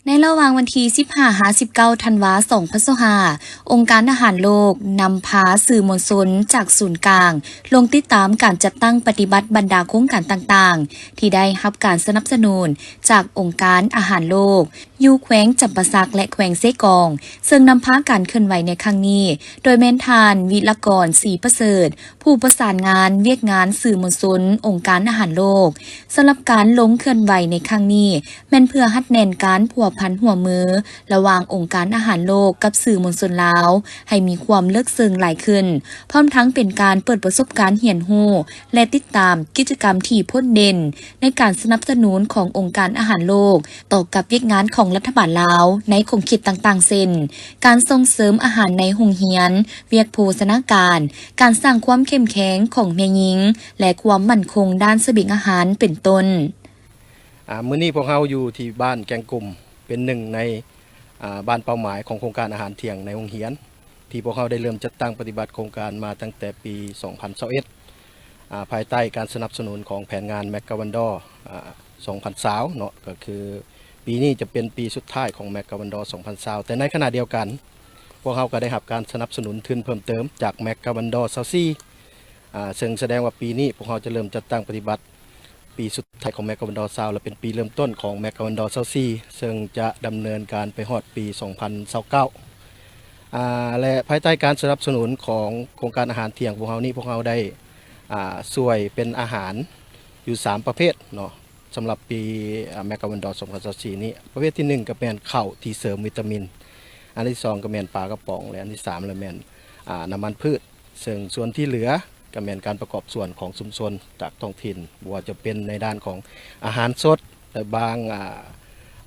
ໃນລະຫວ່າງວັນທີສິບຫ້າຫາສິບເກົ້າທັນວາສອງພັນຊາວຫ້າ ອົງການອາຫານໂລກນຳພາສື່ມວນຊົນຈາກສູນກາງລົງຕິດຕາມການຈັດຕັ້ງປະຕິບັດບັນດາໂຄງການຕ່າງໆ ທີ່ໄດ້ຮັບການສະໜັບສະໜູນຈາກອົງການອາຫານໂລກ ຢູ່ແຂວງຈຳປາສັກ ແລະ ແຂວງເຊກອງ, ເຊິ່ງນຳພາການເຄື່ອນໄຫວໃນຄັ້ງນີ້ ໂດຍແມ່ນທ່ານ ວິລະກອນ ສີປະເສີດ, ຜູ້ປະສານງານວຽກງານສື່ມວນຊົນອົງການອາຫານໂລກ. ສຳລັບການລົງເຄື່ອນໄຫວໃນຄັ້ງນີ້ ແມ່ນເພື່ອຮັດແໜ້ນການພົວພັນຮ່ວມມືລະຫວ່າງອົງການອາຫານໂລກກັບສື່ມວນຊົນລາວ ໃຫ້ມີຄວາມເລິກເຊິ່ງຫຼາຍຂຶ້ນ, ພ້ອມທັງເປັນການເປີດປະສົບການຮຽນຮູ້ ແລະ ຕິດຕາມກິດຈະກຳທີ່ພົ້ນເດັ່ນໃນການສະໜັບສະໜູນຂອງອົງການອາຫານໂລກ ຕໍ່ກັບວຽກງານຂອງລັດຖະບານລາວໃນຂົງເຂດຕ່າງໆ ເຊັ່ນ ການສົ່ງເສີມອາຫານໃນໂຮງຮຽນ, ວຽກໂພຊະນາການ, ການສ້າງຄວາມເຂັ້ມແຂງຂອງແມ່ຍິງ ແລະ ຄວາມໝັ້ນຄົງດ້ານສະບຽງອາຫານ ເປັນຕົ້ນ. ອາ ມື້ນີ້ພວກເຮົາຢູ່ທີ່ບ້ານແກ້ງກຸ່ມ ເປັນໜຶ່ງໃນ ອາ ບ້ານເປົ້າໝາຍຂອງໂຄງການອາຫານທ່ຽງໃນໂຮງຮຽນ ທີ່ພວກເຮົາໄດ້ເລີ່ມຈັດຕັ້ງປະຕິບັດໂຄງການມາຕັ້ງແຕ່ປີສອງພັນຊາວເອັດ ອາ ພາຍໃຕ້ການສະໜັບສະໜູນຂອງແຜນງານ McGovern-Dawes ອາ ສອງພັນຊາວເນາະ, ກໍຄືປີນີ້ຈະເປັນປີສຸດທ້າຍຂອງ McGovern-Dawes ສອງພັນຊາວ. ແຕ່ໃນຂະນະດຽວກັນ ພວກເຮົາກໍໄດ້ຮັບການສະໜັບສະໜູນທຶນເພີ່ມເຕີມຈາກ McGovern-Dawes ຊາວສີ່ ອາ ເຊິ່ງສະແດງວ່າປີນີ້ພວກເຮົາຈະເລີ່ມຈັດຕັ້ງປະຕິບັດ ປີສຸດທ້າຍຂອງ McGovern-Dawes ຊາວ ແລະ ເປັນປີເລີ່ມຕົ້ນຂອງ McGovern-Dawes ຊາວສີ່ ເຊິ່ງຈະດຳເນີນການໄປຮອດປີສອງພັນຊາວເກົ້າ ອາ ແລະ ພາຍໃຕ້ການສະໜັບສະໜູນຂອງໂຄງການອາຫານທ່ຽງພວກເຮົານີ້ ພວກເຮົາໄດ້ ອາ ຊ່ວຍເປັນອາຫານຢູ່ສາມປະເພດເນາະ ສຳລັບປີ ອາ McGovern-Dawes ສອງພັນຊາວສີ່ນີ້. ປະເພດທີໜຶ່ງກໍແມ່ນເຂົ້າທີ່ເສີມວິຕາມິນ, ອັນທີສອງກໍແມ່ນປາກະປ໋ອງ ແລະ ອັນທີສາມລະແມ່ນ ອາ ນ້ຳມັນພືດ. ເຊິ່ງສ່ວນທີ່ເຫຼືອກໍແມ່ນການປະກອບສ່ວນຂອງຊຸມຊົນຈາກທ້ອງຖິ່ນ, ບໍ່ວ່າຈະເປັນໃນດ້ານຂອງອາຫານສົດ ແລະ ບາງ ອາ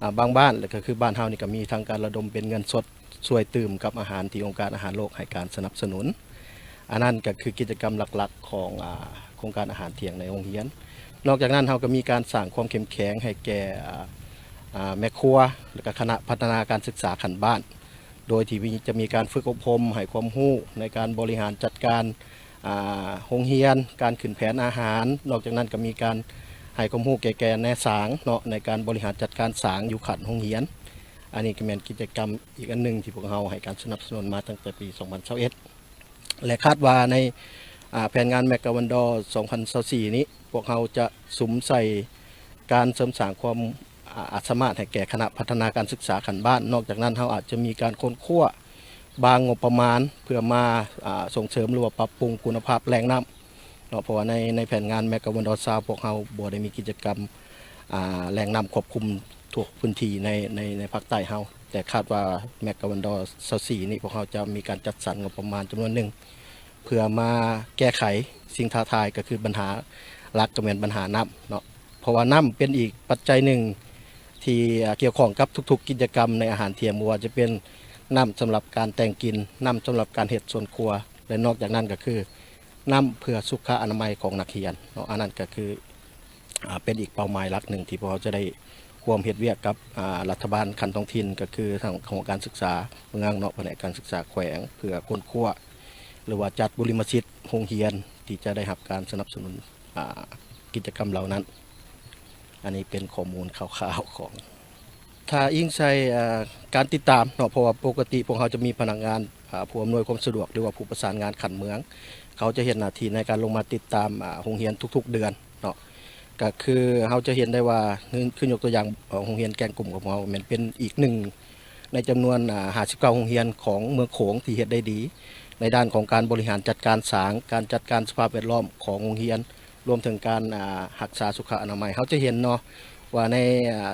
ອາ ບາງບ້ານ ແລະ ກໍຄືບ້ານເຮົານີ້ກໍມີທັງການລະດົມເປັນເງິນສົດ ຊ່ວຍຕື່ມກັບອາຫານທີ່ອົງການອາຫານໂລກໃຫ້ການສະໜັບສະໜູນ. ອັນນັ້ນກໍຄືກິດຈະກຳຫຼັກໆຂອງ ອາ ໂຄງການອາຫານທ່ຽງໃນໂຮງຮຽນ. ນອກຈາກນັ້ນ ເຮົາກໍມີການສ້າງຄວາມເຂັ້ມແຂງໃຫ້ແກ່ ອາ ອາ ແມ່ຄົວ ແລະ ກໍຄະນະພັດທະນາການສຶກສາຂັ້ນບ້ານ ໂດຍທີ່ມີ ຈະມີການຝຶກອົບຮົມໃຫ້ຄວາມຮູ້ໃນການບໍລິຫານຈັດການ ອາ ໂຮງຮຽນ, ການຂຶ້ນແຜນອາຫານ. ນອກຈາກນັ້ນກໍມີການໃຫ້ຄວາມຮູ້ແກ່ ແກ່ນາຍສາງເນາະ ໃນການບໍລິຫານຈັດການສາງຢູ່ຂັ້ນໂຮງຮຽນ. ອັນນີ້ກໍແມ່ນກິດຈະກຳອີກອັນໜຶ່ງທີ່ພວກເຮົາໃຫ້ການສະໜັບສະໜູນມາຕັ້ງແຕ່ປີສອງພັນຊາວເອັດ ແລະ ຄາດວ່າໃນ ອາ ແຜນງານ McGovern-Dawes ສອງພັນຊາວສີ່ນີ້ ພວກເຮົາຈະສຸມໃສ່ການເສີມສ້າງຄວາມ ອາ ອາດສາມາດໃຫ້ແກ່ຄະນະພັດທະນາການສຶກສາຂັ້ນບ້ານ. ນອກຈາກນັ້ນ ເຮົາອາດຈະມີການຄົ້ນຄວ້າບາງງົບປະມານ ເພື່ອມາ ອາ ສົ່ງເສີມ ຫຼືວ່າປັບປຸງຄຸນນະພາບແຫຼ່ງນ້ຳເນາະ, ເພາະວ່າໃນ ໃນແຜນງານ McGovern-Dawes ຊາວ ພວກເຮົາບໍ່ໄດ້ມີກິດຈະກຳ ອາ ແຫຼ່ງນ້ຳຄວບຄຸມທົ່ວພື້ນທີ່ໃນ ໃນ ໃນພາກໃຕ້ເຮົາ. ແຕ່ຄາດວ່າ McGovern-Dawes ຊາວສີ່ນີ້ ພວກເຮົາຈະມີການຈັດສັນງົບປະມານຈຳນວນໜຶ່ງ ເພື່ອມາແກ້ໄຂສິ່ງທ້າທາຍ ກໍຄືບັນຫາຫຼັກກໍແມ່ນບັນຫານ້ຳເນາະ, ເພາະວ່ານ້ຳເປັນອີກປັດໄຈໜຶ່ງທີ່ ອາ ກ່ຽວຂ້ອງກັບທຸກໆກິດຈະກຳໃນອາຫານທ່ຽງ, ບໍ່ວ່າຈະເປັນນ້ຳສຳລັບການແຕ່ງກິນ, ນ້ຳສຳລັບການເຮັດສວນຄົວ ແລະ ນອກຈາກນັ້ນກໍຄືນ້ຳເພື່ອສຸຂະອະນາໄມຂອງນັກຮຽນເນາະ. ອັນນັ້ນກໍຄື ອາ ເປັນອີກເປົ້າໝາຍຫຼັກໜຶ່ງທີ່ພວກເຮົາຈະໄດ້ຮ່ວມເຮັດວຽກກັບ ອາ ລັດຖະບານຂັ້ນທ້ອງຖິ່ນ ກໍຄືທາງຫ້ອງການສຶກສາເມືອງເນາະ, ພະແນກການສຶກສາແຂວງ ເພື່ອຄົ້ນຄວ້າ ຫຼືວ່າຈັດບຸລິມະສິດໂຮງຮຽນທີ່ຈະໄດ້ຮັບການສະໜັບສະໜູນ ອາ ກິດຈະກຳເຫຼົ່ານັ້ນ. ອັນນີ້ເປັນຂໍ້ມູນຄ່າວໆຂອງ ຖ້າອີງໃສ່ ເອີ ການຕິດຕາມເນາະ, ເພາະວ່າປົກກະຕິພວກເຮົາຈະມີພະນັກງານ ອາ ຜູ້ອຳນວຍຄວາມສະດວກ ຫຼືວ່າຜູ້ປະສານງານຂັ້ນເມືອງ, ເຂົາຈະເຮັດໜ້າທີ່ໃນການລົງມາຕິດຕາມ ອາ ໂຮງຮຽນທຸກໆເດືອນເນາະ. ກໍຄືເຮົາຈະເຫັນໄດ້ວ່າ ຄື ຄືຍົກຕົວຢ່າງ ເອີ ໂຮງຮຽນແກ້ງກຸ່ມຂອງເຮົາ ແມ່ນເປັນອີກໜຶ່ງໃນຈຳນວນ ອາ ຫ້າສິບເກົ້າໂຮງຮຽນຂອງເມືອງໂຂງທີ່ເຮັດໄດ້ດີ ໃນດ້ານຂອງການບໍລິຫານຈັດການສາງ, ການຈັດການສະພາບແວດລ້ອມຂອງໂຮງຮຽນ, ລວມເຖິງການ ອາ ຮັກສາສຸຂະອະນາໄມ. ເຮົາຈະເຫັນເນາະວ່າໃນ ອາ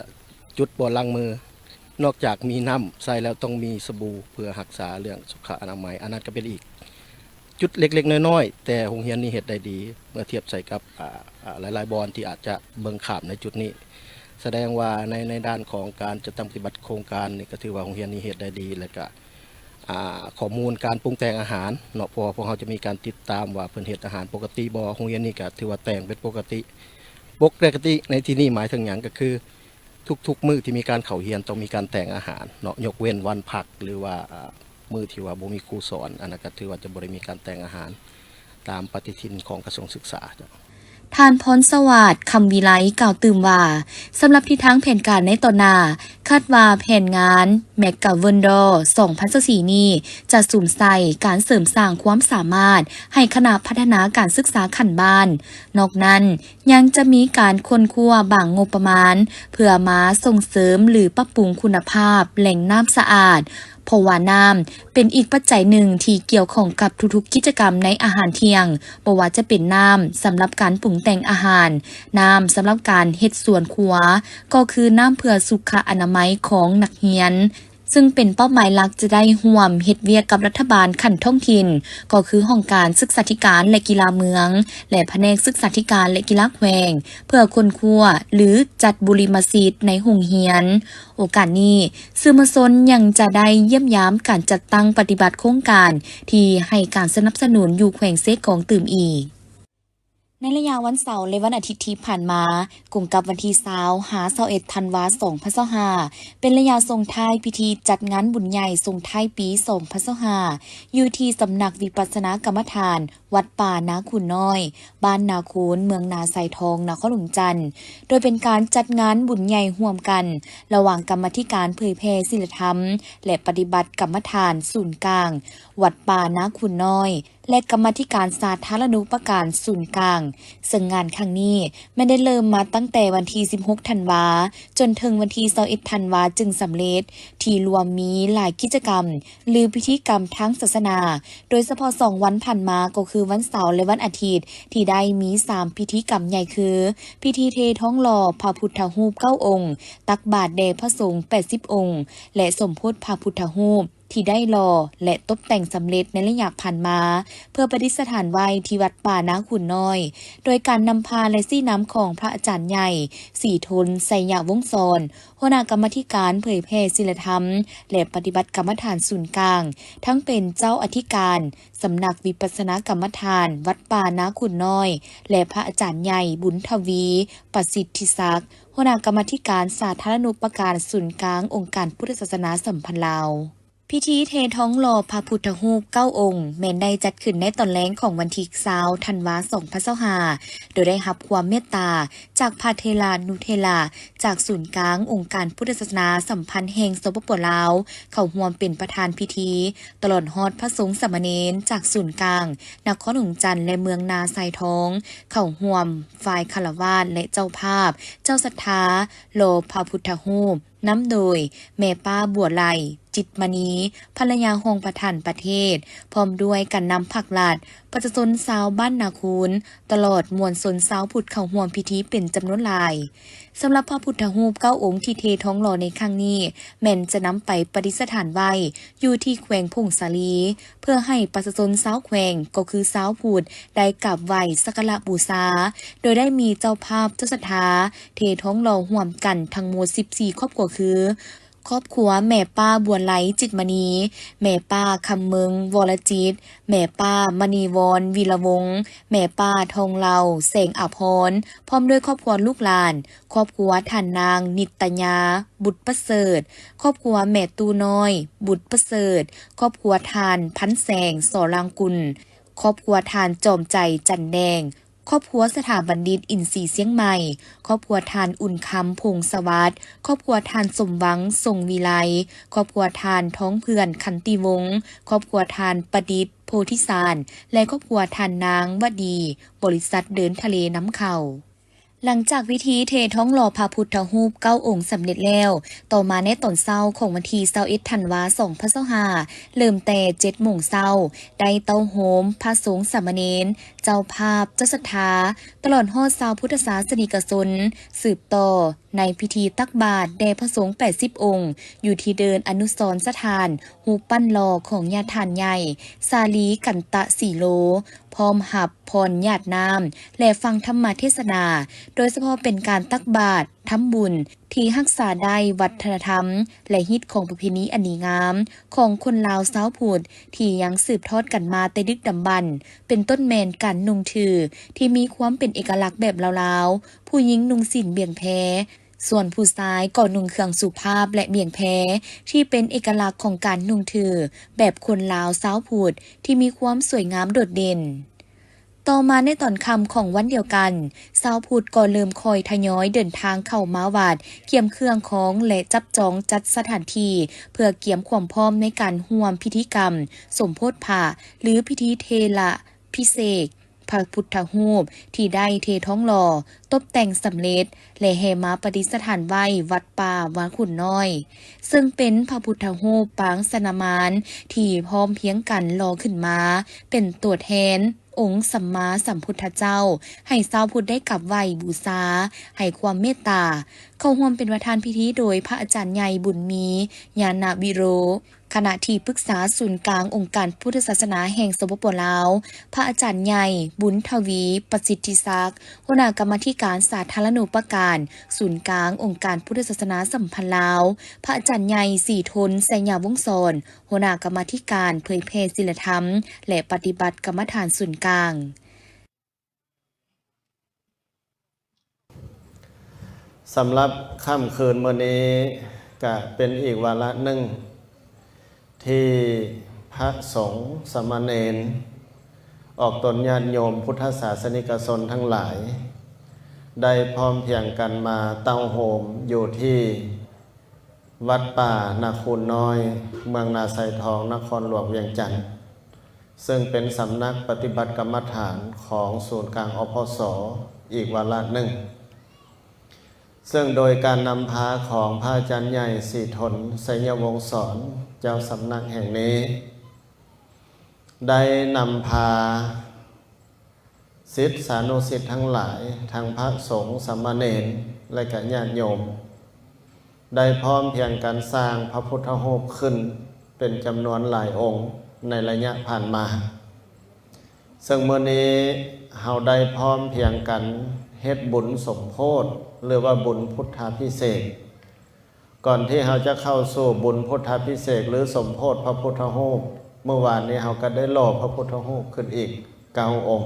ຈຸດບ່ອນລ້າງມື ນອກຈາກມີນ້ຳໃຊ້ແລ້ວ ຕ້ອງມີສະບູເພື່ອຮັກສາເລື່ອງສຸຂະອະນາໄມ. ອັນນັ້ນກໍເປັນອີກຈຸດເລັກໆນ້ອຍໆ ແຕ່ໂຮງຮຽນນີ້ເຮັດໄດ້ດີ ເມື່ອທຽບໃສ່ກັບ ອາ ອາ ຫຼາຍໆບ່ອນທີ່ອາດຈະເບິ່ງຂ້າມໃນຈຸດນີ້. ສະແດງວ່າໃນ ໃນດ້ານຂອງການຈັດຕັ້ງປະຕິບັດໂຄງການນີ້ ກໍຖືວ່າໂຮງຮຽນນີ້ເຮັດໄດ້ດີ ແລ້ວກະ ອາ ຂໍ້ມູນການປຸງແຕ່ງອາຫານເນາະ, ເພາະວ່າພວກເຮົາຈະມີການຕິດຕາມວ່າເພິ່ນເຮັດອາຫານປົກກະຕິບໍ່, ໂຮງຮຽນນີ້ກໍຖືວ່າແຕ່ງເປັນປົກກະຕິ. ປົກກະຕິໃນທີ່ນີ້ໝາຍເຖິງຫຍັງ? ກໍຄືທຸກໆມື້ທີ່ມີການເຂົ້າຮຽນຕ້ອງມີການແຕ່ງອາຫານເນາະ, ຍົກເວັ້ນວັນພັກ ຫຼືວ່າ ອາ ມື້ທີ່ວ່າບໍ່ມີຄູສອນ, ອັນນັ້ນກໍຖືວ່າຈະບໍ່ໄດ້ມີການແຕ່ງອາຫານຕາມປະຕິທິນຂອງກະຊວງສຶກສາ. ທ່ານ ພອນສະຫວາດ ຄຳວິໄລ ກ່າວຕື່ມວ່າ ສຳລັບທິດທາງແຜນການໃນຕໍ່ໜ້າ, ຄາດວ່າແຜນງານ ແມັກກາເວີນດໍ ສອງພັນຊາວສີ່ນີ້ ຈະສຸມໃສ່ການເສີມສ້າງຄວາມສາມາດໃຫ້ຄະນະພັດທະນາການສຶກສາຂັ້ນບ້ານ. ນອກນັ້ນ, ຍັງຈະມີການຄົ້ນຄວ້າບາງງົບປະມານ ເພື່ອມາສົ່ງເສີມ ຫຼື ປັບປຸງຄຸນນະພາບແຫຼ່ງນ້ຳສະອາດ, ເພາະວ່ານ້ຳເປັນອີກປັດໄຈໜຶ່ງທີ່ກ່ຽວຂ້ອງກັບທຸກໆກິດຈະກຳໃນອາຫານທ່ຽງ, ບໍ່ວ່າຈະເປັນນ້ຳສຳລັບການປຸງແຕ່ງອາຫານ, ນ້ຳສຳລັບການເຮັດສວນຄົວ, ກໍຄືນ້ຳເພື່ອສຸຂະອະນາໄມຂອງນັກຮຽນ. ຊຶ່ງເປັນເປົ້າໝາຍຫຼັກຈະໄດ້ຮ່ວມເຮັດວຽກກັບລັດຖະບານຂັ້ນທ້ອງຖິ່ນ, ກໍຄືຫ້ອງການສຶກສາທິການ ແລະ ກິລາເມືອງ ແລະ ພະແນກສຶກສາທິການ ແລະ ກິລາແຂວງ, ເພື່ອຄົ້ນຄວ້າ ຫຼື ຈັດບຸລິມະສິດໃນໂຮງຮຽນ. ໂອກາດນີ້, ສື່ມວນຊົນຍັງຈະໄດ້ຢ້ຽມຢາມການຈັດຕັ້ງປະຕິບັດໂຄງການທີ່ໃຫ້ການສະໜັບສະໜູນຢູ່ແຂວງເຊກອງຕື່ມອີກ. ໃນໄລຍະວັນເສົາ ແລະ ວັນອາທິດທີ່ຜ່ານມາ, ກົງກັບວັນທີຊາວ ຫາ ຊາວເອັດ ທັນວາ ສອງພັນຊາວຫ້າ ເປັນໄລຍະສົ່ງທ້າຍພິທີຈັດງານບຸນໃຫຍ່ສົ່ງທ້າຍປີ ສອງພັນຊາວຫ້າ ຢູ່ທີ່ສຳນັກວິປັດສະນາກຳມະຖານ ວັດປ່ານາຂຸນນ້ອຍ, ບ້ານນາຄູນ, ເມືອງນາຊາຍທອງ, ນະຄອນຫຼວງຈັນ, ໂດຍເປັນການຈັດງານບຸນໃຫຍ່ຮ່ວມກັນ ລະຫວ່າງກຳມາທິການເຜີຍແຜ່ສີລະທຳ ແລະ ປະຕິບັດກຳມະຖານສູນກາງ ວັດປ່ານາຂຸນນ້ອຍ ແລະ ກຳມາທິການສາທາລະນູປະການສູນກາງ, ເຊິ່ງງານຄັ້ງນີ້ແມ່ນໄດ້ເລີ່ມມາຕັ້ງແຕ່ວັນທີສິບຫົກ ທັນວາ ຈົນເຖິງວັນທີຊາວເອັດ ທັນວາ ຈຶ່ງສຳເລັດ, ທີ່ລວມມີຫຼາຍກິດຈະກຳ ຫຼື ພິທີກຳທາງສາສະໜາ, ໂດຍສະເພາະສອງວັນຜ່ານມາ ກໍຄືວັນເສົາ ແລະ ວັນອາທິດ ທີ່ໄດ້ມີສາມພິທີກຳໃຫຍ່ຄື ພິທີເທທອງຫຼໍ່ພະພຸດທະຮູບເກົ້າອົງ, ຕັກບາດແດ່ພະສົງແປດສິບອົງ ແລະ ສົມໂພດພະພຸດທະຮູບ ທີ່ໄດ້ຫຼໍ່ ແລະ ຕົບແຕ່ງສຳເລັດໃນໄລຍະຜ່ານມາ ເພື່ອປະດິດສະຖານໄວ້ທີ່ວັດປ່ານາຂຸນນ້ອຍ, ໂດຍການນຳພາ ແລະ ຊີ້ນຳຂອງພະອາຈານໃຫຍ່ ສີທົນ ໄຊຍະວົງສອນ, ຫົວໜ້າກຳມາທິການເຜີຍແຜ່ສີລະທຳ ແລະ ປະຕິບັດກຳມະຖານສູນກາງ, ທັງເປັນເຈົ້າອະທິການສຳນັກວິປັດສະນາກຳມະຖານ ວັດປ່ານາຂຸນນ້ອຍ ແລະ ພະອາຈານໃຫຍ່ ບຸນທະວີ ປະສິດທິສັກ, ຫົວໜ້າກຳມາທິການສາທາລະນູປະການສູນກາງອົງການພຸດທະສາສະໜາສຳພັນລາວ. ພິທີເທທອງຫຼໍ່ພະພຸດທະຮູບເກົ້າອົງ ແມ່ນໄດ້ຈັດຂຶ້ນໃນຕອນແລງຂອງວັນທີຊາວ ທັນວາ ສອງພັນຊາວຫ້າ ໂດຍໄດ້ຮັບຄວາມເມດຕາຈາກພະເຖລານຸເຖລະ ຈາກສູນກາງອົງການພຸດທະສາສະໜາສຳພັນແຫ່ງ ສປປ ລາວ ເຂົ້າຮ່ວມເປັນປະທານພິທີ, ຕະຫຼອດຮອດພະສົງສາມະເນນຈາກສູນກາງນະຄອນຫຼວງຈັນ ແລະ ເມືອງນາຊາຍທອງ ເຂົ້າຮ່ວມ, ຝ່າຍຄາລະວາດ ແລະ ເຈົ້າພາບ, ເຈົ້າສັດທາ ຫຼໍ່ພະພຸດທະຮູບ ນຳໂດຍແມ່ປ້າ ບົວໄລ ຈິດມະນີ ພັນລະຍາຮອງປະທານປະເທດ, ພ້ອມດ້ວຍການນຳພັກລັດ, ປະຊາຊົນຊາວບ້ານນາຄູນ, ຕະຫຼອດມວນຊົນຊາວພຸດເຂົ້າຮ່ວມພິທີເປັນຈຳນວນຫຼາຍ. ສຳລັບພະພຸດທະຮູບເກົ້າອົງທີ່ເທທອງຫຼໍ່ໃນຄັ້ງນີ້ ແມ່ນຈະນຳໄປປະດິດສະຖານໄວ້ຢູ່ທີ່ແຂວງຜົ້ງສາລີ, ເພື່ອໃຫ້ປະຊາຊົນຊາວແຂວງ ກໍຄືຊາວພຸດ ໄດ້ກາບໄຫວ້ສັກກາລະບູຊາ, ໂດຍໄດ້ມີເຈົ້າພາບເຈົ້າສັດທາເທທອງຫຼໍ່ຮ່ວມກັນທັງໝົດສິບສີ່ຄອບຄົວຄື ຄອບຄົວແມ່ປ້າ ບົວໄລ ຈິດມະນີ, ແມ່ປ້າ ຄຳເມິງ ວໍລະຈິດ, ແມ່ປ້າ ມະນີວອນ ວິລະວົງ, ແມ່ປ້າ ທອງເລົາ ແສງອາພອນ, ພ້ອມດ້ວຍຄອບຄົວລູກຫຼານ, ຄອບຄົວທ່ານນາງ ນິດຕະຍາ ບຸດປະເສີດ, ຄອບຄົວແມ່ຕູ້ນ້ອຍ ບຸດປະເສີດ, ຄອບຄົວທ່ານ ພັນແສງ ສໍລາງກຸນ, ຄອບຄົວທ່ານ ຈອມໃຈ ຈັນແດງ, ຄອບຄົວສະຖາບັນດິດອິນຊີຊຽງໃໝ່, ຄອບຄົວທ່ານ ອຸ່ນຄຳ ພົງສະຫວັດ, ຄອບຄົວທ່ານ ສົມຫວັງ ຊົງວິໄລ, ຄອບຄົວທ່ານ ທອງເພື່ອນ ຂັນຕິວົງ, ຄອບຄົວທ່ານ ປະດິດ ໂພທິສານ ແລະ ຄອບຄົວທ່ານນາງ ວະດີ ບໍລິສັດເດີນທະເລນຳເຂົ້າ. ຫຼັງຈາກພິທີເທທອງຫຼໍ່ພະພຸດທະຮູບເກົ້າອົງສຳເລັດແລ້ວ, ຕໍ່ມາໃນຕອນເຊົ້າຂອງວັນທີຊາວເອັດ ທັນວາ ສອງພັນຊາວຫ້າ ເລີ່ມແຕ່ເຈັດໂມງເຊົ້າ, ໄດ້ເຕົ້າໂຮມພະສົງສາມະເນນ, ເຈົ້າພາບ, ເຈົ້າສັດທາ, ຕະຫຼອດຮອດຊາວພຸດທະສາສະນິກະຊົນ ສືບຕໍ່ໃນພິທີຕັກບາດແດ່ພະສົງແປດສິບອົງ ຢູ່ທີ່ເດີ່ນອະນຸສອນສະຖານ ຮູບປັ້ນຫຼໍ່ຂອງຍາທ່ານໃຫຍ່ ສາລີ ກັນຕະສີໂລ, ພ້ອມຮັບພອນຫຍາດນ້ຳ ແລະ ຟັງທຳມະເທດສະໜາ, ໂດຍສະເພາະເປັນການຕັກບາດ, ທຳບຸນ ທີ່ຮັກສາໄດ້ວັດທະນະທຳ ແລະ ຮີດຄອງປະເພນີອັນດີງາມຂອງຄົນລາວຊາວພຸດ ທີ່ຍັງສືບທອດກັນມາແຕ່ດຶກດຳບັນ, ເປັນຕົ້ນແມ່ນການນຸ່ງຖື ທີ່ມີຄວາມເປັນເອກະລັກແບບລາວໆ, ຜູ້ຍິງນຸ່ງສິ້ນບຽງແພ, ສ່ວນຜູ້ຊາຍກໍນຸ່ງເຄື່ອງສຸພາບ ແລະ ບຽງແພ ທີ່ເປັນເອກະລັກຂອງການນຸ່ງຖືແບບຄົນລາວຊາວພຸດ ທີ່ມີຄວາມສວຍງາມໂດດເດັ່ນ. ຕໍ່ມາໃນຕອນຄ່ຳຂອງວັນດຽວກັນ, ຊາວພຸດກໍເລີ່ມຄ່ອຍທະຍອຍເດີນທາງເຂົ້າມາວັດ, ກຽມເຄື່ອງຂອງ ແລະ ຈັບຈອງຈັດສະຖານທີ່ ເພື່ອກຽມຄວາມພ້ອມໃນການຮ່ວມພິທີກຳສົມໂພດພະ ຫຼື ພິທີເທລະພິເສກ ພະພຸດທະຮູບທີ່ໄດ້ເທທອງຫຼໍ່, ຕົບແຕ່ງສຳເລັດ ແລະ ແຫ່ມາປະດິດສະຖານໄວ້ວັດປ່າວາຂຸນນ້ອຍ, ເຊິ່ງເປັນພະພຸດທະຮູບປາງສະນະມານທີ່ພ້ອມພຽງກັນຫຼໍ່ຂຶ້ນມາເປັນຕົວແທນອົງສຳມາສຳພຸດທະເຈົ້າ ໃຫ້ຊາວພຸດໄດ້ກາບໄຫວ້ບູຊາ, ໃຫ້ຄວາມເມດຕາ. ເຂົ້າຮ່ວມເປັນປະທານພິທີໂດຍພະອາຈານໃຫຍ່ບຸນມີ ຍານະວິໂຣ ຄະນະທີ່ປຶກສາສູນກາງອົງການພຸດທະສາສະໜາແຫ່ງ ສປປ ລາວ, ພະອາຈານໃຫຍ່ ບຸນທະວີ ປະສິດທິສັກ ຫົວໜ້າກຳມາທິການສາທາລະນູປະການສູນກາງອົງການພຸດທະສາສະໜາສຳພັນລາວ, ພະອາຈານໃຫຍ່ ສີທົນ ໄຊຍະວົງສອນ ຫົວໜ້າກຳມາທິການເຜີຍແຜ່ສີລະທຳ ແລະ ປະຕິບັດກຳມະຖານສູນກາງ. ສຳລັບຄ່ຳຄືນມື້ນີ້ ກະເປັນອີກວາລະໜຶ່ງ ທີ່ພະສົງສາມະເນນ ອອກຕົນຍາດໂຍມພຸດທະສາສະນິກະຊົນທັງຫຼາຍ ໄດ້ພ້ອມພຽງກັນມາເຕົ້າໂຮມຢູ່ທີ່ ວັດປ່ານາຄູນນ້ອຍ ເມືອງນາຊາຍທອງ ນະຄອນຫຼວງວຽງຈັນ, ເຊິ່ງເປັນສຳນັກປະຕິບັດກຳມະຖານຂອງສູນກາງ ອພສ ອີກວາລະໜຶ່ງ, ເຊິ່ງໂດຍການນຳພາຂອງພະອາຈານໃຫຍ່ ສີທົນ ໄຊຍະວົງສອນ ເຈົ້າສຳນັກແຫ່ງນີ້ ໄດ້ນຳພາ ສິດສານຸສິດທັງຫຼາຍ, ທັງພະສົງ, ສາມະເນນ ແລະ ກະຍາດໂຍມ ໄດ້ພ້ອມພຽງກັນສ້າງພະພຸດທະຮູບຂຶ້ນເປັນຈຳນວນຫຼາຍອົງໃນໄລຍະຜ່ານມາ. ເຊິ່ງມື້ນີ້ເຮົາໄດ້ພ້ອມພຽງກັນເຮັດບຸນສົມໂພດ ຫຼືວ່າບຸນພຸດທາພິເສກ. ກ່ອນທີ່ເຮົາຈະເຂົ້າສູ່ບຸນພຸດທາພິເສກ ຫຼື ສົມໂພດພະພຸດທະຮູບ, ມື້ວານນີ້ເຮົາກໍໄດ້ຫຼໍ່ພະພຸດທະຮູບຂຶ້ນອີກເກົ້າອົງ,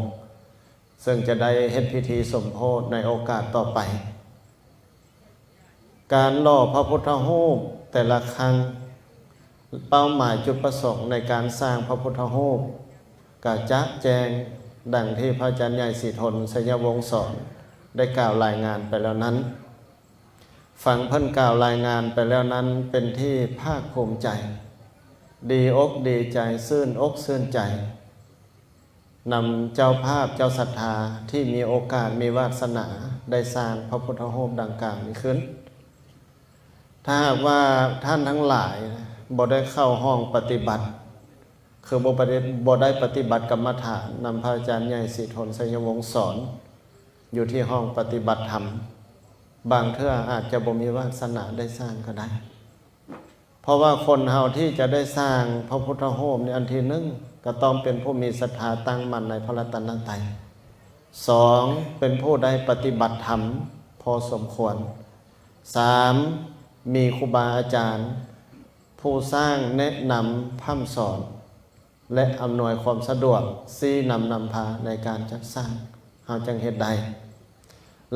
ເຊິ່ງຈະໄດ້ເຮັດພິທີສົມໂພດໃນໂອກາດຕໍ່ໄປ. ການຫຼໍ່ພະພຸດທະຮູບແຕ່ລະຄັ້ງ, ເປົ້າໝາຍຈຸດປະສົງໃນການສ້າງພະພຸດທະຮູບ ກະຈະແຈ້ງດັ່ງທີ່ພະອາຈານໃຫຍ່ສີທົນ ໄຊຍະວົງສອນ ໄດ້ກ່າວລາຍງານໄປແລ້ວນັ້ນ. ຟັງເພິ່ນກ່າວລາຍງານໄປແລ້ວນັ້ນ ເປັນທີ່ພາກພູມໃຈ, ດີອົກດີໃຈ, ຊື່ນອົກຊື່ນໃຈ ນຳເຈົ້າພາບເຈົ້າສັດທາທີ່ມີໂອກາດມີວາດສະໜາໄດ້ສ້າງພະພຸດທະຮູບດັ່ງກ່າວນີ້ຂຶ້ນ. ຖ້າຫາກວ່າທ່ານທັງຫຼາຍບໍ່ໄດ້ເຂົ້າຫ້ອງປະຕິບັດ, ຄືບໍ່ປະຕິ, ບໍ່ໄດ້ປະຕິບັດກຳມະຖານນຳພະອາຈານໃຫຍ່ສີທົນ ໄຊຍະວົງສອນ ຢູ່ທີ່ຫ້ອງປະຕິບັດທຳ, ບາງເທື່ອອາດຈະບໍ່ມີວາດສະໜາໄດ້ສ້າງກໍໄດ້. ເພາະວ່າຄົນເຮົາທີ່ຈະໄດ້ສ້າງພະພຸດທະຮູບໃນອັນທີໜຶ່ງ, ກໍຕ້ອງເປັນຜູ້ມີສັດທາຕັ້ງໝັ້ນໃນພະລັດຕະນະໄຕ. ສອງ, ເປັນຜູ້ໄດ້ປະຕິບັດທຳພໍສົມຄວນ. ສາມ, ມີຄູບາອາຈານຜູ້ສ້າງແນະນຳພ້ຳສອນ ແລະ ອຳນວຍຄວາມສະດວກ, ຊີ້ນຳນຳພາໃນການຈັດສ້າງ, ເຮົາຈຶ່ງເຮັດໄດ້.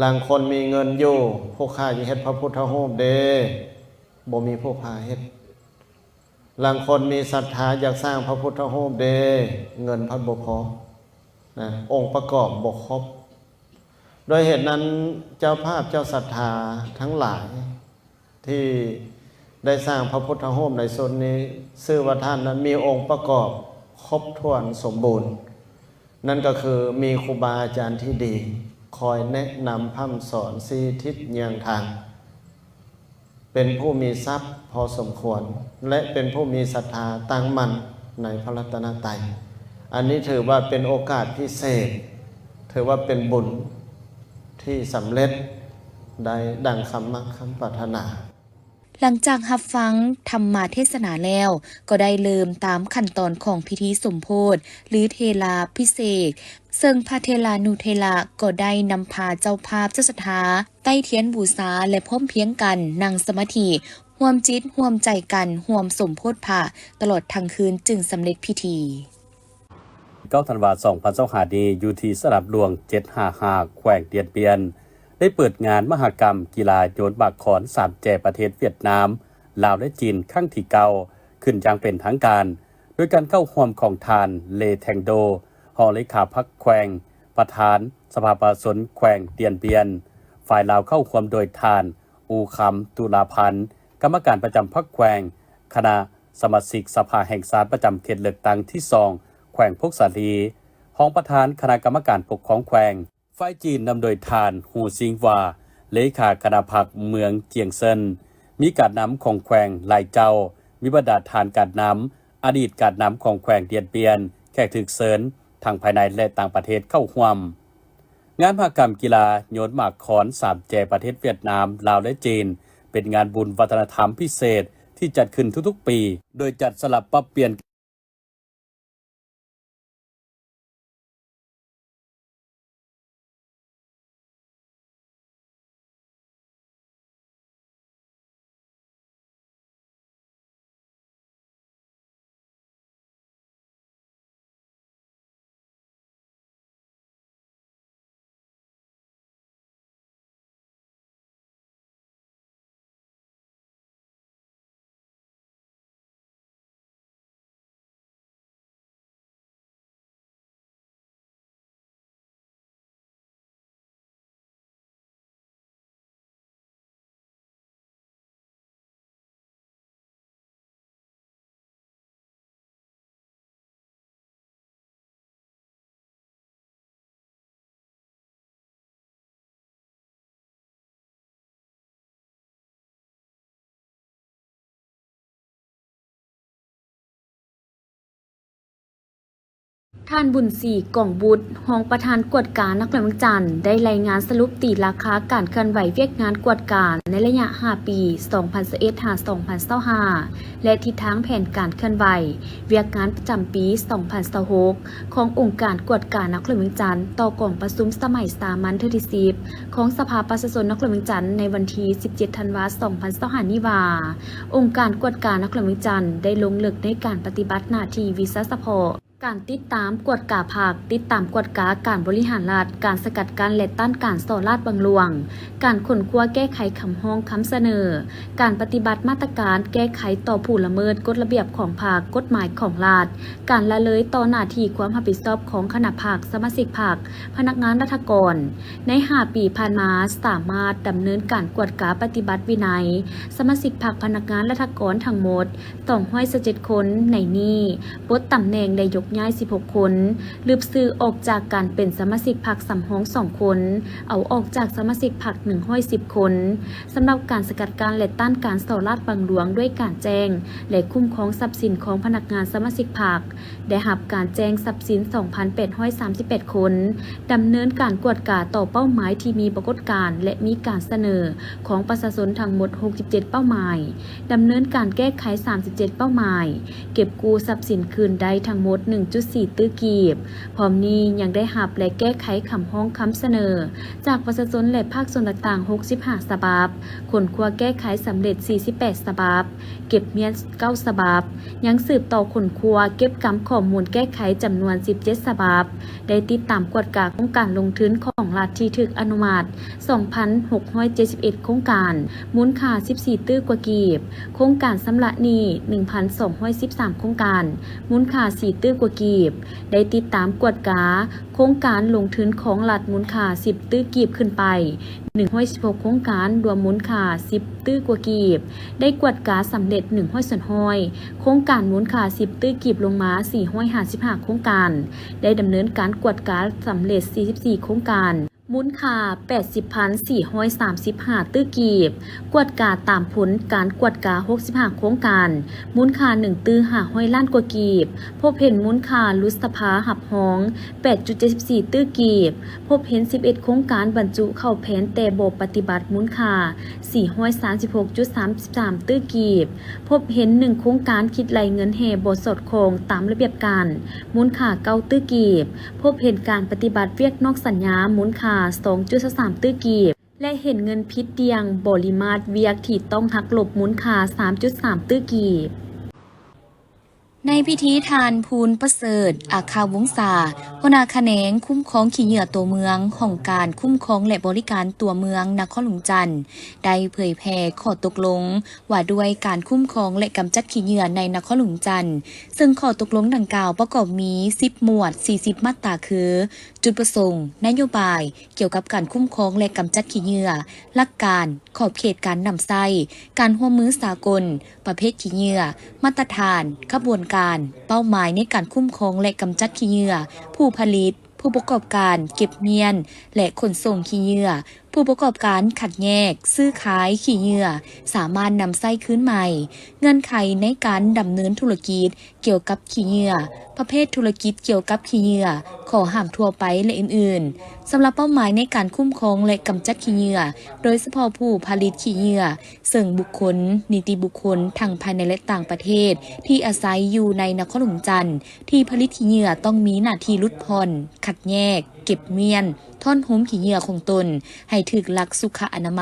ລາງຄົນມີເງິນຢູ່, ຜູ້ຂ້າຢາກເຮັດພະພຸດທະຮູບເດ້, ບໍ່ມີຜູ້ພາເຮັດ. ລາງຄົນມີສັດທາຢາກສ້າງພະພຸດທະຮູບເດ້, ເງິນພັດບໍ່ພໍ, ນະ, ອົງປະກອບບໍ່ຄົບ. ດ້ວຍເຫດນັ້ນ, ເຈົ້າພາບເຈົ້າສັດທາທັງຫຼາຍ ທີ່ໄດ້ສ້າງພະພຸດທະຮູບໃນຊຸດນີ້, ຊື່ວ່າທ່ານນັ້ນມີອົງປະກອບຄົບຖ້ວນສົມບູນ, ນັ້ນກໍຄືມີຄູບາອາຈານທີ່ດີ ຄອຍແນະນຳພ້ຳສອນຊີ້ທິດເຍືອງທາງ, ເປັນຜູ້ມີຊັບພໍສົມຄວນ ແລະ ເປັນຜູ້ມີສັດທາຕັ້ງໝັ້ນໃນພະລັດຕະນະໄຕ. ອັນນີ້ຖືວ່າເປັນໂອກາດພິເສດ, ຖືວ່າເປັນບຸນທີ່ສຳເລັດ ໄດ້ດັ່ງຄຳມັກຄຳປາດຖະໜາ. ຫຼັງຈາກຮັບຟັງທຳມະເທດສະໜາແລ້ວ, ກໍໄດ້ເລີ່ມຕາມຂັ້ນຕອນຂອງພິທີສົມໂພດ ຫຼື ເທລາພິເສກ, ເຊິ່ງພະເຖລານຸເຖລະກໍໄດ້ນຳພາເຈົ້າພາບເຈົ້າສັດທາໄຕ້ທຽນບູຊາ ແລະ ພ້ອມພຽງກັນນັ່ງສະມາທິ, ຮ່ວມຈິດຮ່ວມໃຈກັນຮ່ວມສົມໂພດພະ ຕະຫຼອດທັງຄືນຈຶ່ງສຳເລັດພິທີ. ເກົ້າທັນວາ ສອງພັນຊາວຫ້ານີ້ ຢູ່ທີ່ສະໜາມຫຼວງ ເຈັດຫ້າຫ້າ ແຂວງດຽນບຽນ ໄດ້ເປີດງານມະຫະກຳກິລາໂຍນໝາກຄອນສາມແຈປະເທດຫວຽດນາມ, ລາວ ແລະ ຈີນ ຄັ້ງທີເກົ້າ ຂຶ້ນຢ່າງເປັນທາງການ, ໂດຍການເຂົ້າຮ່ວມຂອງທ່ານ ເລ ແທງໂດ ຮອງເລຂາພັກແຂວງ, ປະທານສະພາປະຊາຊົນແຂວງດຽນບຽນ, ຝ່າຍລາວເຂົ້າຮ່ວມໂດຍທ່ານ ອູຄຳ ຕຸລາພັນ ກຳມະການປະຈຳພັກແຂວງ, ຄະນະສະມາຊິກສະພາແຫ່ງຊາດປະຈຳເຂດເລືອກຕັ້ງທີສອງ ແຂວງຜົ້ງສາລີ, ຮອງປະທານຄະນະກຳມະການປົກຄອງແຂວງ, ຝ່າຍຈີນນຳໂດຍທ່ານ ຫູຊິງຫວາ ເລຂາຄະນະພັກເມືອງຈຽງເຊິນ, ມີການນຳຂອງແຂວງຫຼາຍເຈົ້າ, ມີບັນດາທ່ານການນຳ, ອະດີດການນຳຂອງແຂວງດຽນບຽນ, ແຂກຖືກເຊີນທັງພາຍໃນ ແລະ ຕ່າງປະເທດເຂົ້າຮ່ວມ. ງານມະຫະກຳກິລາໂຍນໝາກຄອນສາມແຈປະເທດຫວຽດນາມ, ລາວ ແລະ ຈີນ ເປັນງານບຸນວັດທະນະທຳພິເສດທີ່ຈັດຂຶ້ນທຸກໆປີ, ໂດຍຈັດສລັບປັບປ່ຽນ ທ່ານ ບຸນສີ ກອງບຸດ ຮອງປະທານກວດການະຄອນຫຼວງວຽງຈັນ ໄດ້ລາຍງານສະຫຼຸບຕີລາຄາການເຄື່ອນໄຫວວຽກງານກວດກາໃນໄລຍະຫ້າປີ ສອງພັນຊາວເອັດ ຫາ ສອງພັນຊາວຫ້າ ແລະ ທິດທາງແຜນການເຄື່ອນໄຫວວຽກງານປະຈຳປີ ສອງພັນຊາວຫົກ ຂອງອົງການກວດການະຄອນຫຼວງວຽງຈັນ ຕໍ່ກອງປະຊຸມສະໄໝສາມັນເທື່ອທີສິບ ຂອງສະພາປະຊາຊົນນະຄອນຫຼວງວຽງຈັນ ໃນວັນທີສິບເຈັດ ທັນວາ ສອງພັນຊາວຫ້າ ນີ້ວ່າ, ອົງການກວດການະຄອນຫຼວງວຽງຈັນໄດ້ລົງເລິກໃນການປະຕິບັດໜ້າທີ່ວິຊາສະເພາະ, ການຕິດຕາມກວດກາພັກ, ຕິດຕາມກວດກາການບໍລິຫານລັດ, ການສະກັດກັ້ນ ແລະ ຕ້ານການສໍ້ລາດບັງຫຼວງ, ການຄົ້ນຄວ້າແກ້ໄຂຄຳຮ້ອງຄຳສະເໜີ, ການປະຕິບັດມາດຕະການແກ້ໄຂຕໍ່ຜູ້ລະເມີດກົດລະບຽບຂອງພັກ, ກົດໝາຍຂອງລັດ, ການລະເລີຍຕໍ່ໜ້າທີ່ຄວາມຮັບຜິດຊອບຂອງຄະນະພັກ, ສະມາຊິກພັກ, ພະນັກງານລັດຖະກອນ. ໃນຫ້າປີຜ່ານມາ, ສາມາດດຳເນີນການກວດກາປະຕິບັດວິໄນສະມາຊິກພັກ, ພະນັກງານລັດຖະກອນທັງໝົດ ສອງຮ້ອຍຊາວເຈັດຄົນ, ໃນນີ້ປົດຕຳແໜ່ງ ແລະ ຍົກຍ້າຍສິບຫົກຄົນ, ລຶບຊື່ອອກຈາກການເປັນສະມາຊິກພັກສຳຮອງສອງຄົນ, ເອົາອອກຈາກສະມາຊິກພັກໜຶ່ງຮ້ອຍສິບຄົນ. ສຳລັບການສະກັດກັ້ນ ແລະ ຕ້ານການສໍ້ລາດບັງຫຼວງດ້ວຍການແຈ້ງ ແລະ ຄຸ້ມຄອງຊັບສິນຂອງພະນັກງານສະມາຊິກພັກ, ໄດ້ຮັບການແຈ້ງຊັບສິນສອງພັນແປດຮ້ອຍສາມສິບແປດຄົນ, ດຳເນີນການກວດກາຕໍ່ເປົ້າໝາຍທີ່ມີປາກົດການ ແລະ ມີການສະເໜີຂອງປະຊາຊົນທັງໝົດຫົກສິບເຈັດເປົ້າໝາຍ, ດຳເນີນການແກ້ໄຂສາມສິບເຈັດເປົ້າໝາຍ, ເກັບກູ້ຊັບສິນຄືນໄດ້ທັງໝົດໜຶ່ງຈຸດສີ່ຕື້ກີບ. ພ້ອມນີ້ຍັງໄດ້ຮັບ ແລະ ແກ້ໄຂຄຳຮ້ອງຄຳສະເໜີຈາກປະຊາຊົນ ແລະ ພາກສ່ວນຕ່າງໆຫົກສິບຫ້າສະບັບ, ຄົ້ນຄວ້າແກ້ໄຂສຳເລັດສີ່ສິບແປດສະບັບ, ເກັບມ້ຽນເກົ້າສະບັບ, ຍັງສືບຕໍ່ຄົ້ນຄວ້າເກັບກຳຂໍ້ມູນແກ້ໄຂຈຳນວນສິບເຈັດສະບັບ, ໄດ້ຕິດຕາມກວດກາໂຄງການລົງທຶນຂອງລັດທີ່ຖືກອະນຸມັດສອງພັນຫົກຮ້ອຍເຈັດສິບເອັດໂຄງການ, ມູນຄ່າສິບສີ່ຕື້ກວ່າກີບ, ໂຄງການຊຳລະໜີ້ໜຶ່ງພັນສອງຮ້ອຍສິບສາມໂຄງການ, ມູນຄ່າສີ່ຕື້ກວ່າກີບ, ໄດ້ຕິດຕາມກວດກາ ໂຄງການລົງທຶນຂອງລັດມູນຄ່າສິບຕື້ກີບຂຶ້ນໄປ ໜຶ່ງຮ້ອຍສິບຫົກໂຄງການ, ລວມມູນຄ່າສິບຕື້ກວ່າກີບ, ໄດ້ກວດກາສຳເລັດໜຶ່ງຮ້ອຍສ່ວນຮ້ອຍ, ໂຄງການມູນຄ່າສິບຕື້ກີບລົງມາສີ່ຮ້ອຍຫ້າສິບຫ້າໂຄງການ, ໄດ້ດຳເນີນການກວດກາສຳເລັດສີ່ສິບສີ່ໂຄງການ, ມູນຄ່າແປດສິບພັນສີ່ຮ້ອຍສາມສິບຫ້າຕື້ກີບ, ກວດກາຕາມຜົນການກວດກາຫົກສິບຫ້າໂຄງການ, ມູນຄ່າໜຶ່ງຕື້ຫ້າຮ້ອຍລ້ານກວ່າກີບ, ພົບເຫັນມູນຄ່າຫຼຸດສະພາຮັບຮອງ ແປດຈຸດເຈັດສິບສີ່ຕື້ກີບ, ພົບເຫັນສິບເອັດໂຄງການບັນຈຸເຂົ້າແຜນແຕ່ບໍ່ປະຕິບັດ ມູນຄ່າສີ່ຮ້ອຍສາມສິບຫົກຈຸດສາມສິບສາມຕື້ກີບ, ພົບເຫັນໜຶ່ງໂຄງການຄິດໄລ່ເງິນແຮ່ບໍ່ສອດຄ່ອງຕາມລະບຽບການ ມູນຄ່າເກົ້າຕື້ກີບ, ພົບເຫັນການປະຕິບັດວຽກນອກສັນຍາ ມູນຄ່າສອງຈຸດຊາວສາມຕື້ກີບ ແລະ ເຫັນເງິນຜິດດ່ຽງບໍລິມາດວຽກທີ່ຕ້ອງຫັກລົບ ມູນຄ່າສາມຈຸດສາມຕື້ກີບ. ໃນພິທີ ທ່ານ ພູນປະເສີດ ອາຄາວົງສາ ຫົວໜ້າຂະແໜງຄຸ້ມຄອງຂີ້ເຫຍື້ອຕົວເມືອງ ຫ້ອງການຄຸ້ມຄອງ ແລະ ບໍລິການຕົວເມືອງນະຄອນຫຼວງຈັນ ໄດ້ເຜີຍແຜ່ຂໍ້ຕົກລົງວ່າດ້ວຍການຄຸ້ມຄອງ ແລະ ກຳຈັດຂີ້ເຫຍື້ອໃນນະຄອນຫຼວງຈັນ, ເຊິ່ງຂໍ້ຕົກລົງດັ່ງກ່າວປະກອບມີສິບໝວດ ສີ່ສິບມາດຕາ ຄື ຈຸດປະສົງ, ນະໂຍບາຍກ່ຽວກັບການຄຸ້ມຄອງ ແລະ ກຳຈັດຂີ້ເຫຍື້ອ, ຫຼັກການ, ຂອບເຂດການນຳໃຊ້, ການຮ່ວມມືສາກົນ, ປະເພດຂີ້ເຫຍື້ອ, ມາດຕະຖານ, ຂະບວນການ, ເປົ້າໝາຍໃນການຄຸ້ມຄອງ ແລະ ກຳຈັດຂີ້ເຫຍື້ອ, ຜູ້ຜະລິດ, ຜູ້ປະກອບການເກັບມ້ຽນ ແລະ ຂົນສົ່ງຂີ້ເຫຍື້ອ, ຜູ້ປະກອບການຄັດແຍກ, ຊື້ຂາຍຂີ້ເຫຍື້ອ ສາມາດນຳໃຊ້ຄືນໃໝ່, ເງື່ອນໄຂໃນການດຳເນີນທຸລະກິດ ກ່ຽວກັບຂີ້ເຫຍື້ອ, ປະເພດທຸລະກິດກ່ຽວກັບຂີ້ເຫຍື້ອ, ຂໍ້ຫ້າມທົ່ວໄປ ແລະ ອື່ນໆ. ສຳລັບເປົ້າໝາຍໃນການຄຸ້ມຄອງ ແລະ ກຳຈັດຂີ້ເຫຍື້ອ, ໂດຍສະເພາະຜູ້ຜະລິດຂີ້ເຫຍື້ອ, ເຊິ່ງບຸກຄົນ, ນິຕິບຸກຄົນ ທັງພາຍໃນ ແລະ ຕ່າງປະເທດ ທີ່ອາໄສຢູ່ໃນນະຄອນຫຼວງຈັນ ທີ່ຜະລິດຂີ້ເຫຍື້ອ ຕ້ອງມີໜ້າທີ່ຫຼຸດຜ່ອນ, ຄັດແຍກ, ເກັບມ້ຽນ, ທ້ອນໂຮມຂີ້ເຫຍື້ອຂອງຕົນໃຫ້ຖືກຫຼັກສຸຂະອະນາໄມ,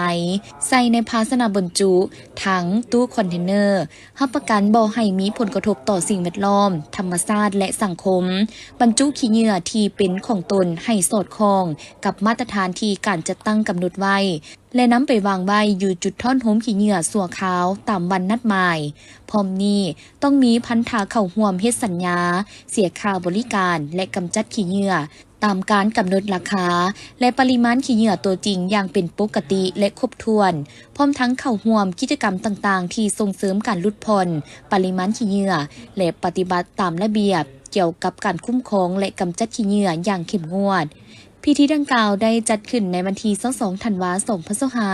ໃສ່ໃນພາຊະນະບັນຈຸ, ຖັງ, ຕູ້ຄອນເທນເນີ, ຮັບປະກັນບໍ່ໃຫ້ມີຜົນກະທົບຕໍ່ສິ່ງແວດລ້ອມ, ທຳມະຊາດ ແລະ ສັງຄົມ, ບັນຈຸຂີ້ເຫຍື້ອທີ່ເປັນຂອງຕົນໃຫ້ສອດຄ່ອງກັບມາດຕະຖານທີ່ການຈັດຕັ້ງກຳນົດໄວ້ ແລະ ນຳໄປວາງໄວ້ຢູ່ຈຸດທ້ອນໂຮມຂີ້ເຫຍື້ອຊົ່ວຄາວຕາມວັນນັດໝາຍ. ພ້ອມນີ້, ຕ້ອງມີພັນທະເຂົ້າຮ່ວມເຮັດສັນຍາເສຍຄ່າບໍລິການ ແລະ ກຳຈັດຂີ້ເຫຍື້ອ ຕາມການກຳນົດລາຄາ ແລະ ປະລິມານຂີ້ເຫຍື້ອຕົວຈິງຢ່າງເປັນປົກກະຕິ ແລະ ຄົບຖ້ວນ, ພ້ອມທັງເຂົ້າຮ່ວມກິດຈະກຳຕ່າງໆທີ່ສົ່ງເສີມການຫຼຸດຜ່ອນປະລິມານຂີ້ເຫຍື້ອ ແລະ ປະຕິບັດຕາມລະບຽບກ່ຽວກັບການຄຸ້ມຄອງ ແລະ ກຳຈັດຂີ້ເຫຍື້ອຢ່າງເຂັ້ມງວດ. ພິທີດັ່ງກ່າວໄດ້ຈັດຂຶ້ນໃນວັນທີຊາວສອງ ທັນວາ ສອງພັນຊາວຫ້າ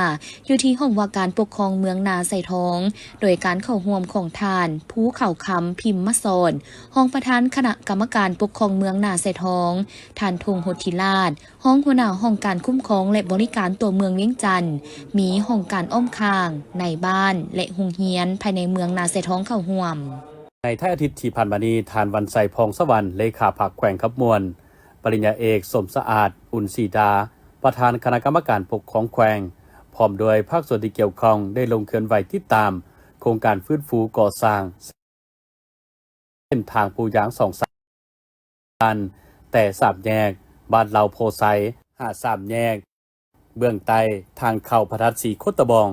ຢູ່ທີ່ຫ້ອງວ່າການປົກຄອງເມືອງນາຊາຍທອງ ໂດຍການເຂົ້າຮ່ວມຂອງທ່ານ ພູເຂົາຄຳ ພິມມະສອນ ຮອງປະທານຄະນະກຳມະການປົກຄອງເມືອງນາຊາຍທອງ, ທ່ານ ທົ່ງ ຫົດທິລາດ ຮອງຫົວໜ້າຫ້ອງການຄຸ້ມຄອງ ແລະ ບໍລິການຕົວເມືອງວຽງຈັນ, ມີຫ້ອງການອ້ອມຂ້າງ, ນາຍບ້ານ ແລະ ໂຮງຮຽນພາຍໃນເມືອງນາຊາຍທອງເຂົ້າຮ່ວມ. ໃນທ້າຍອາທິດທີ່ຜ່ານມານີ້, ທ່ານ ວັນໄຊ ພອງສະຫວັນ ເລຂາພັກແຂວງຄຳມ່ວນ, ປະລິນຍາເອກ ສົມສະອາດ ອຸ່ນສີດາ ປະທານຄະນະກຳມະການປົກຄອງແຂວງ ພ້ອມດ້ວຍພາກສ່ວນທີ່ກ່ຽວຂ້ອງ ໄດ້ລົງເຄື່ອນໄຫວຕິດຕາມໂຄງການຟື້ນຟູກໍ່ສ້າງ ເສັ້ນທາງປູຢາງສອງສາຍ ແຕ່ສາມແຍກບ້ານເລົ່າໂພໄຊ ຫາສາມແຍກເບື້ອງໃຕ້ທາງເຂົ້າພະທາດສີໂຄດຕະບອງ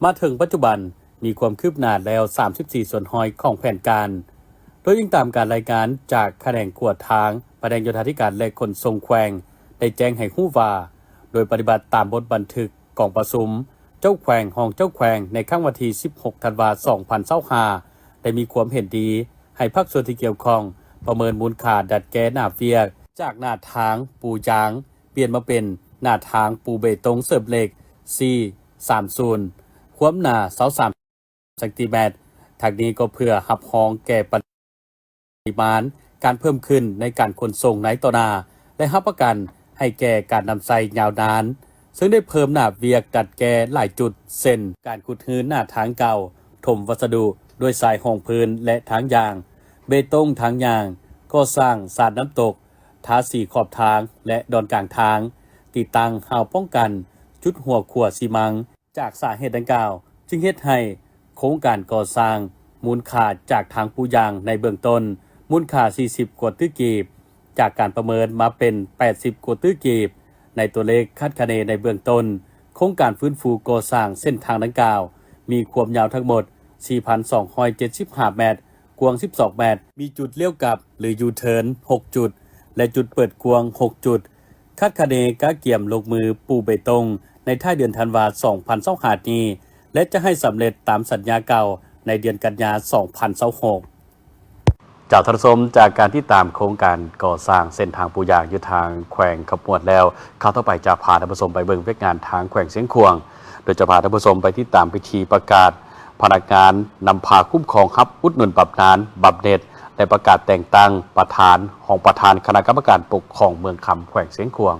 ມາເຖິງປັດຈຸບັນມີຄວາມຄືບໜ້າແລ້ວສາມສິບສີ່ສ່ວນຮ້ອຍຂອງແຜນການ. ໂດຍອີງຕາມການລາຍງານຈາກຂະແໜງຂົວທາງ ພະແນກໂຍທາທິການ ແລະ ຂົນສົ່ງແຂວງ ໄດ້ແຈ້ງໃຫ້ຮູ້ວ່າ ໂດຍປະຕິບັດຕາມບົດບັນທຶກ ກອງປະຊຸມເຈົ້າແຂວງ, ຮອງເຈົ້າແຂວງ ໃນຄັ້ງວັນທີສິບຫົກ ທັນວາ ສອງພັນຊາວຫ້າ ໄດ້ມີຄວາມເຫັນດີໃຫ້ພາກສ່ວນທີ່ກ່ຽວຂ້ອງປະເມີນມູນຄ່າດັດແກ້ໜ້າວຽກ ຈາກໜ້າທາງປູຢາງ ປ່ຽນມາເປັນໜ້າທາງປູເບຕົງເສີມເຫຼັກ ສີ່ ສາມສູນ ຄວາມໜາ ຊາວສາມ ເຊັນຕີແມັດ. ທັງນີ້ກໍເພື່ອຮັບຮອງແກ່ປະລິມານການເພີ່ມຂຶ້ນໃນການຂົນສົ່ງໃນຕໍ່ໜ້າ ແລະ ຮັບປະກັນໃຫ້ແກ່ການນຳໃຊ້ຍາວນານ, ເຊິ່ງໄດ້ເພີ່ມໜ້າວຽກດັດແກ້ຫຼາຍຈຸດ ເຊັ່ນ ການຂຸດຮື້ໜ້າທາງເກົ່າ, ຖົມວັດສະດຸດ້ວຍຊາຍຮອງພື້ນ ແລະ ທາງຢາງ, ເບຕົງທາງຍ່າງ, ກໍ່ສ້າງສາດນ້ຳຕົກ, ທາສີຂອບທາງ ແລະ ດອນກາງທາງ, ຕິດຕັ້ງຮາວປ້ອງກັນ, ຈຸດຫົວຂົວຊີມັງ. ຈາກສາເຫດດັ່ງກ່າວ ຈຶ່ງເຮັດໃຫ້ໂຄງການກໍ່ສ້າງມູນຄ່າຈາກທາງປູຢາງໃນເບື້ອງຕົ້ນ ມູນຄ່າສີ່ສິບກວ່າຕື້ກີບ ຈາກການປະເມີນມາເປັນແປດສິບກວ່າຕື້ກີບ. ໃນຕົວເລກຄາດຄະເນໃນເບື້ອງຕົ້ນ, ໂຄງການຟື້ນຟູກໍ່ສ້າງເສັ້ນທາງດັ່ງກ່າວ ມີຄວາມຍາວທັງໝົດສີ່ພັນສອງຮ້ອຍເຈັດສິບຫ້າແມັດ, ກວ້າງສິບສອງແມັດ, ມີຈຸດລ້ຽວກັບ ຫຼື ຢູເທີນ ຫົກຈຸດ ແລະ ຈຸດເປີດກວ້າງ ຫົກຈຸດ. ຄາດຄະເນກະກຽມລົງມືປູເບຕົງໃນທ້າຍເດືອນທັນວາ ສອງພັນຊາວຫ້ານີ້ ແລະ ຈະໃຫ້ສຳເລັດຕາມສັນຍາເກົ່າໃນເດືອນກັນຍາ ສອງພັນຊາວຫົກ. ເຈົ້າ ທ່ານຜູ້ຊົມ, ຈາກການຕິດຕາມໂຄງການກໍ່ສ້າງເສັ້ນທາງປູຢາງຢູ່ທາງແຂວງຄຳມ່ວນແລ້ວ, ຂ່າວຕໍ່ໄປຈະພາທ່ານຜູ້ຊົມໄປເບິ່ງວຽກງານທາງແຂວງຊຽງຂວາງ, ໂດຍຈະພາທ່ານຜູ້ຊົມໄປຕິດຕາມພິທີປະກາດພະນັກງານນຳພາຄຸ້ມຄອງຮັບອຸດໜູນບຳນານ, ບຳເໜັດ ແລະ ປະກາດແຕ່ງຕັ້ງປະທານ, ຮອງປະທານຄະນະກຳມະການປົກຄອງເມືອງຄຳ ແຂວງຊຽງຂວາງ.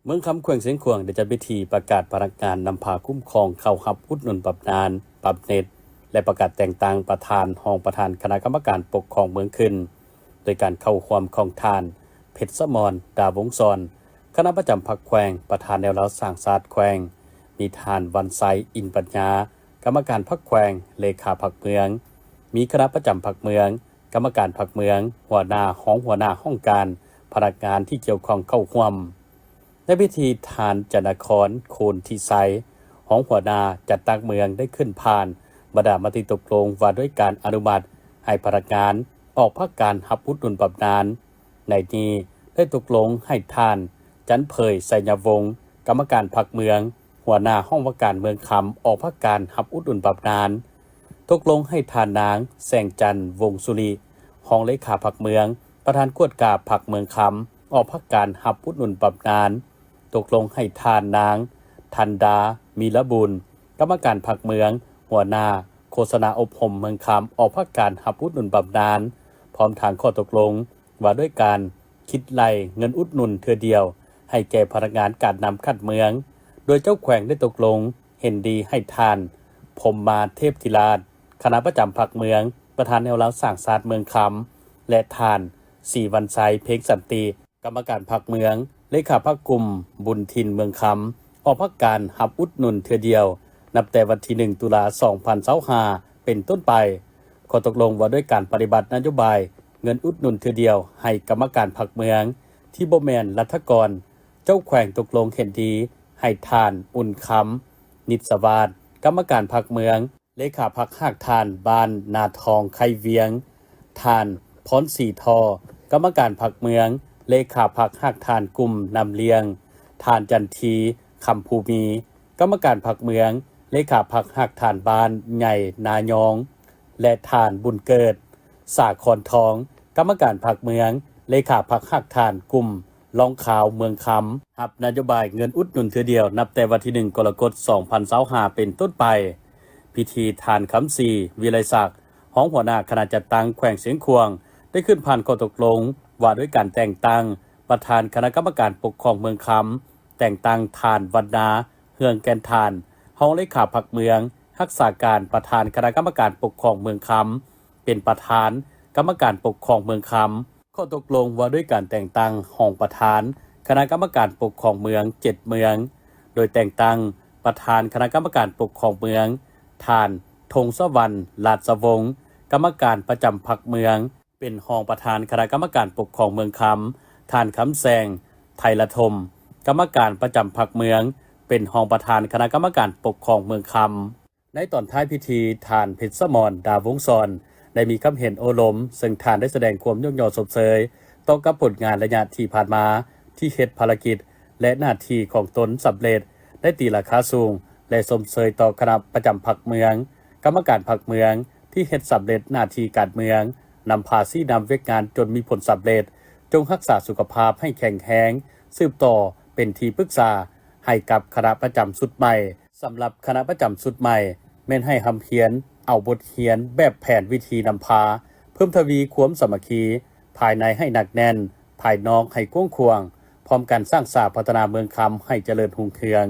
ເມືອງຄຳ ແຂວງຊຽງຂວາງ ໄດ້ຈັດພິທີປະກາດພະນັກງານນຳພາຄຸ້ມຄອງເຂົ້າຮັບອຸດໜູນບຳນານ, ບຳເໜັດ ແລະ ປະກາດແຕ່ງຕັ້ງປະທານ, ຮອງປະທານຄະນະກຳມະການປົກຄອງເມືອງຂຶ້ນ ໂດຍການເຂົ້າຮ່ວມຂອງທ່ານ ເພັດສະໝອນ ດາວົງສອນ ຄະນະປະຈຳພັກແຂວງ, ປະທານແນວລາວສ້າງຊາດແຂວງ, ມີທ່ານ ວັນໄຊ ອິນປັນຍາ ກຳມະການພັກແຂວງ, ເລຂາພັກເມືອງ, ມີຄະນະປະຈຳພັກເມືອງ, ກຳມະການພັກເມືອງ, ຫົວໜ້າ, ຮອງຫົວໜ້າຫ້ອງການ, ພະນັກງານທີ່ກ່ຽວຂ້ອງເຂົ້າຮ່ວມ. ໃນພິທີ, ທ່ານ ຈະນະຄອນ ໂຄນທິໄຊ ຮອງຫົວໜ້າຈັດຕັ້ງເມືອງ ໄດ້ຂຶ້ນຜ່ານບັນດາມະຕິຕົກລົງວ່າດ້ວຍການອະນຸມັດໃຫ້ພະນັກງານອອກພັກການຮັບອຸດໜູນບຳນານ. ໃນນີ້ ໄດ້ຕົກລົງໃຫ້ທ່ານ ຈັນເຜີຍ ໄຊຍະວົງ ກຳມະການພັກເມືອງ, ຫົວໜ້າຫ້ອງວ່າການເມືອງຄຳ ອອກພາກການຮັບອຸດໜູນບຳນານ. ຕົກລົງໃຫ້ທ່ານນາງ ແສງຈັນ ວົງສຸລິ ຮອງເລຂາພັກເມືອງ, ປະທານກວດກາພັກເມືອງຄຳ ອອກພາກການຮັບອຸດໜູນບຳນານ. ຕົກລົງໃຫ້ທ່ານນາງ ທັນດາ ມີລະບຸນ ກຳມະການພັກເມືອງ, ຫົວໜ້າໂຄສະນາອົບຮົມເມືອງຄຳ ອອກພາກການຮັບອຸດໜູນບຳນານ, ພ້ອມທັງຂໍ້ຕົກລົງວ່າດ້ວຍການຄິດໄລ່ເງິນອຸດໜູນເທື່ອດຽວໃຫ້ແກ່ພະນັກງານການນຳຂັ້ນເມືອງ, ໂດຍເຈົ້າແຂວງໄດ້ຕົກລົງເຫັນດີໃຫ້ທ່ານ ພົມມາ ເທບທິລາດ ຄະນະປະຈຳພັກເມືອງ, ປະທານແນວລາວສ້າງຊາດເມືອງຄຳ ແລະ ທ່ານ ສີວັນໄຊ ເພັງສັນຕິ ກຳມະການພັກເມືອງ, ເລຂາພັກກຸ່ມບຸນຖິ່ນເມືອງຄຳ ອອກພາກການຮັບອຸດໜູນເທື່ອດຽວ ນັບແຕ່ວັນທີໜຶ່ງ ຕຸລາ ສອງພັນຊາວຫ້າ ເປັນຕົ້ນໄປ. ຂໍ້ຕົກລົງວ່າດ້ວຍການປະຕິບັດນະໂຍບາຍເງິນອຸດໜູນເທື່ອດຽວໃຫ້ກຳມະການພັກເມືອງທີ່ບໍ່ແມ່ນລັດຖະກອນ, ເຈົ້າແຂວງຕົກລົງເຫັນດີໃຫ້ທ່ານ ອຸ່ນຄຳ ນິດສະຫວາດ ກຳມະການພັກເມືອງ, ເລຂາພັກຮາກຖານບ້ານນາທອງໄຄວຽງ, ທ່ານ ພອນສີທໍ່ ກຳມະການພັກເມືອງ, ເລຂາພັກຮາກຖານກຸ່ມນ້ຳລ້ຽງ, ທ່ານ ຈັນທີ ຄຳພູມີ ກຳມະການພັກເມືອງ, ເລຂາພັກຮາກຖານບ້ານໃຫຍ່ນາຍອງ ແລະ ທ່ານ ບຸນເກີດ ສາຄອນທອງ ກຳມະການພັກເມືອງ, ເລຂາພັກຮາກຖານກຸ່ມ ລ່ອງຄາວເມືອງຄຳ ຮັບນະໂຍບາຍເງິນອຸດໜູນເທື່ອດຽວ ນັບແຕ່ວັນທີໜຶ່ງ ກໍລະກົດ ສອງພັນຊາວຫ້າ ເປັນຕົ້ນໄປ. ພິທີ ທ່ານ ຄຳສີ ວິໄລສັກ ຮອງຫົວໜ້າຄະນະຈັດຕັ້ງແຂວງຊຽງຂວາງ ໄດ້ຂຶ້ນຜ່ານຂໍ້ຕົກລົງວ່າດ້ວຍການແຕ່ງຕັ້ງປະທານຄະນະກຳມະການປົກຄອງເມືອງຄຳ, ແຕ່ງຕັ້ງທ່ານ ວັນນາ ເຮືອງແກ່ນຖານ ຮອງເລຂາພັກເມືອງ, ຮັກສາການປະທານຄະນະກຳມະການປົກຄອງເມືອງຄຳ ເປັນປະທານກຳມະການປົກຄອງເມືອງຄຳ. ຂໍ້ຕົກລົງວ່າດ້ວຍການແຕ່ງຕັ້ງຮອງປະທານຄະນະກຳມະການປົກຄອງເມືອງເຈັດເມືອງ, ໂດຍແຕ່ງຕັ້ງປະທານຄະນະກຳມະການປົກຄອງເມືອງ ທ່ານ ທົງສະຫວັນ ລາດສະວົງ ກຳມະການປະຈຳພັກເມືອງ ເປັນຮອງປະທານຄະນະກຳມະການປົກຄອງເມືອງຄຳ, ທ່ານ ຄຳແສງ ໄທລະທົມ ກຳມະການປະຈຳພັກເມືອງ ເປັນຮອງປະທານຄະນະກຳມະການປົກຄອງເມືອງຄຳ. ໃນຕອນທ້າຍພິທີ, ທ່ານ ເພັດສະໝອນ ດາວົງສອນ ໄດ້ມີຄຳເຫັນໂອ້ລົມ, ເຊິ່ງທ່ານໄດ້ສະແດງຄວາມຍົກຍໍຊົມເຊີຍຕໍ່ກັບຜົນງານໄລຍະທີ່ຜ່ານມາ ທີ່ເຮັດພາລະກິດ ແລະ ໜ້າທີ່ຂອງຕົນສຳເລັດ, ໄດ້ຕີລາຄາສູງ ແລະ ຊົມເຊີຍຕໍ່ຄະນະປະຈຳພັກເມືອງ, ກຳມະການພັກເມືອງ ທີ່ເຮັດສຳເລັດໜ້າທີ່ການເມືອງ, ນຳພາຊີ້ນຳວຽກງານຈົນມີຜົນສຳເລັດ, ຈົ່ງຮັກສາສຸຂະພາບໃຫ້ແຂງແຮງ, ສືບຕໍ່ເປັນທີ່ປຶກສາໃຫ້ກັບຄະນະປະຈຳຊຸດໃໝ່. ສຳລັບຄະນະປະຈຳຊຸດໃໝ່ ແມ່ນໃຫ້ຮ່ຳຮຽນເອົາບົດຮຽນແບບແຜນວິທີນຳພາ, ເພີ່ມທະວີຄວາມສາມັກຄີພາຍໃນໃຫ້ໜັກແໜ້ນ, ພາຍນອກໃຫ້ກວ້າງຂວາງ, ພ້ອມກັນສ້າງສາພັດທະນາເມືອງຄຳໃຫ້ຈະເລີນຮຸ່ງເຮືອງ.